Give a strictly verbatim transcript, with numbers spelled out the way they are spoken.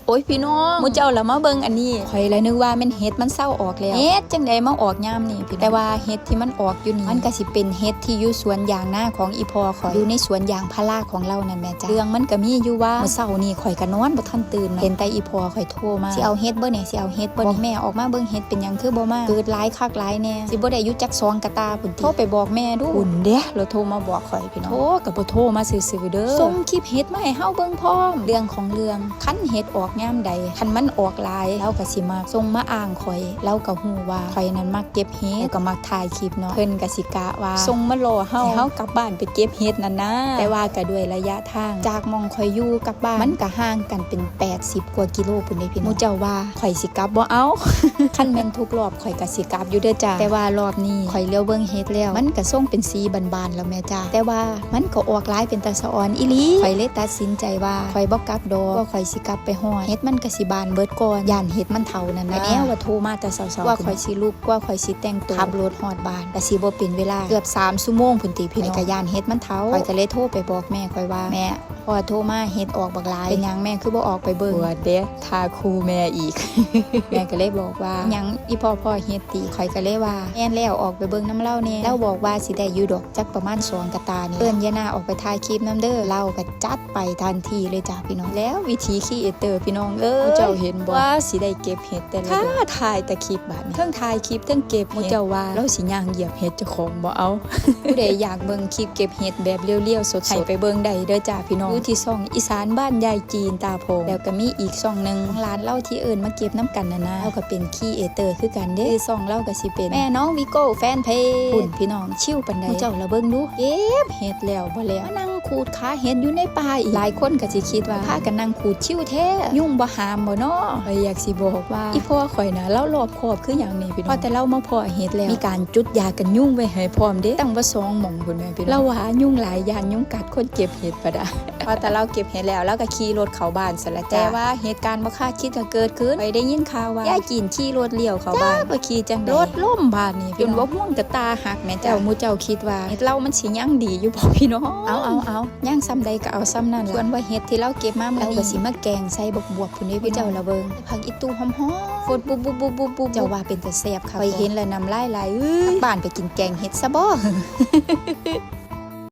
โอ้ยพี่น้อง หมู่เจ้าละมาเบิ่งอันนี้ ข่อยละนึกว่าแม่นเห็ดมันเซาออกแล้ว เห็ดจั่งใดมาออกยามนี้พี่น้อง แต่ว่าเห็ดที่มันออกอยู่นี่ มันก็สิเป็นเห็ดที่อยู่สวนยางนาของอีพ่อข่อย อยู่ในสวนยางพาราของลาวนั่นแหมจ้ะ เรื่องมันก็มีอยู่ว่า มื้อเช้านี้ข่อยก็นอนบ่ทันตื่น เห็นแต่อีพ่อข่อยโทรมา สิเอาเห็ดบ่เนี่ย สิเอาเห็ดบ่เนี่ย บอกแม่ออกมาเบิ่งเห็ดเป็นหยังคือบ่มา เกิดหลายคักหลายแน่ สิบ่ได้อยู่จักสองกะตาพุ้นติ โทรไปบอกแม่ดู พุ้นเด้ แล้วโทรมาบอกข่อยพี่น้อง โทรก็บ่โทรมาซื่อๆเด้อ ส่งคลิปเห็ดมาให้เฮาเบิ่งพร้อม เรื่องของเรื่อง คันเห็ดออกยามใด คันมันออกหลาย ลาวก็สิมักส่งมาอ้างข่อย ลาวก็ฮู้ว่าข่อยนั้นมักเก็บเห็ด แล้วก็มักถ่ายคลิปเนาะ เพิ่นก็สิกะว่าส่งมาล่อเฮา ให้เฮากลับบ้านไปเก็บเห็ดนั่นนะ แต่ว่าก็ด้วยระยะทาง จากหม่องข่อยอยู่กับบ้าน มันก็ห่างกันเป็นแปดสิบกว่ากิโลพุ้นเด้พี่น้อง หมู่เจ้าว่าข่อยสิกลับบ่ เอา คันแม่นทุกรอบข่อยก็สิกลับอยู่เด้อจ้า แต่ว่ารอบนี้ข่อยเหลียวเบิ่งเห็ดแล้ว มันก็ส่งเป็นสีบานๆแล้วแหมจ้า แต่ว่ามันก็ออกหลายเป็นตาสะออนอีหลี ข่อยเลยตัดสินใจว่าข่อยบ่กลับดอก กว่าข่อยสิกลับไปฮอด เห็ดมันก็สิบานเบิดก่อน ย้านเห็ดมันเฒ่านั่นนะ แม่ว่าโทรมาแต่เช้าๆ กว่าข่อยสิลุก กว่าข่อยสิแต่งตัว ขับรถฮอดบ้าน ก็สิบ่เป็นเวลา เกือบสามชั่วโมงพุ้นติพี่น้อง ข่อยก็ย้านเห็ดมันเฒ่า ข่อยก็เลยโทรไปบอกแม่ข่อยว่า แม่ พ่อโทรมา เห็ดออกบักหลาย เป็นหยังแม่คือบ่ออกไปเบิ่ง ปวดเด้ ท่าคู่แม่อีก แม่ก็เลยบอกว่า หยังอีพ่อพ้อเห็ดติ ข่อยก็เลยว่า แม่นแล้ว ออกไปเบิ่งนำลาวแน่ ลาวบอกว่าสิได้อยู่ดอก จักประมาณสองกะตานี่ เอิ้นยายนาออกไปถ่ายคลิปนำเด้อ ลาวก็จัดไปทันทีเลยจ้าพี่น้อง แล้ววิถีครีเอเตอร์พี่น้องเอ้ย หมู่เจ้าเห็นบ่ ว่าสิได้เก็บเห็ดแต่ละดอก ถ่ายแต่คลิปบาดนี้ เทิงถ่ายคลิปเทิงเก็บเห็ด หมู่เจ้าว่าลาวสิย่างเหยียบเห็ดเจ้าของบ่ เอา ผู้ใดอยากเบิ่งคลิปเก็บเห็ดแบบเรียวๆสดๆ ให้ไปเบิ่งได้เด้อจ้าพี่น้อง อยู่ที่ช่องอีสานบ้านยายจีนตาโพง แล้วก็มีอีกช่องหนึ่งของหลานลาวที่เอิ้นมาเก็บนำกันนั่นนะ ลาวก็เป็นครีเอเตอร์คือกันเด้ ชื่อช่องลาวก็สิเป็นแม่น้องวีโก้แฟนเพจ พุ้นพี่น้อง ชิลปานใด หมู่เจ้าละเบิ่งดู เก็บเห็ดแล้วบ่แล้ว มานั่งขูดขาเห็ดอยู่ในป่าอีก หลายคนก็สิคิดว่า พากันนั่งขูดชิลแท้ ยุงบ่หามบ่น้อ ข้อยอยากสิบอกว่า อีพ่อข่อยนะ ลาวรอบคอบคือหยังนี่พี่น้อง พอแต่ลาวมาพ้อเห็ดแล้ว มีการจุดยากันยุงไว้ให้พร้อมเด้ ตั้งว่าสองหม่องพุ้นแหมพี่น้อง ลาวว่ายุงหลาย ย้านยุงกัดคนเก็บเห็ดปะดะ พอแต่ลาวเก็บเห็ดแล้ว ลาวก็ขี่รถเข้าบ้านซะละจ้า แต่ว่าเหตุการณ์บ่คาดคิดก็เกิดขึ้น ข้อยได้ยินข่าวว่ายายจีนขี่รถเลี้ยวเข้าบ้าน จักว่าขี่จั่งใด รถล้มบาดนี้ จนว่าห่วงกะตาหักแหมจ้า เจ้า หมู่เจ้าคิดว่าเห็ดลาวมันสิยังดีอยู่บ่พี่น้อง เอาเอาเอา ยังส่ำใดก็เอาส่ำนั่นล่ะ ส่วนว่าเห็ดที่ลาวเก็บมามื้อนี้ ลาวก็สิมาแกงใส่บักบวบพุ้นเด้พี่น้อง เจ้าละเบิ่ง ผักอีตู่หอมๆ ฟดบุบๆๆๆๆ เจ้าว่าเป็นตาแซ่บคักบ่ ข้อยเห็นแล้วน้ำลายไหล เอ้ย กลับบ้านไปกินแกงเห็ดซะบ่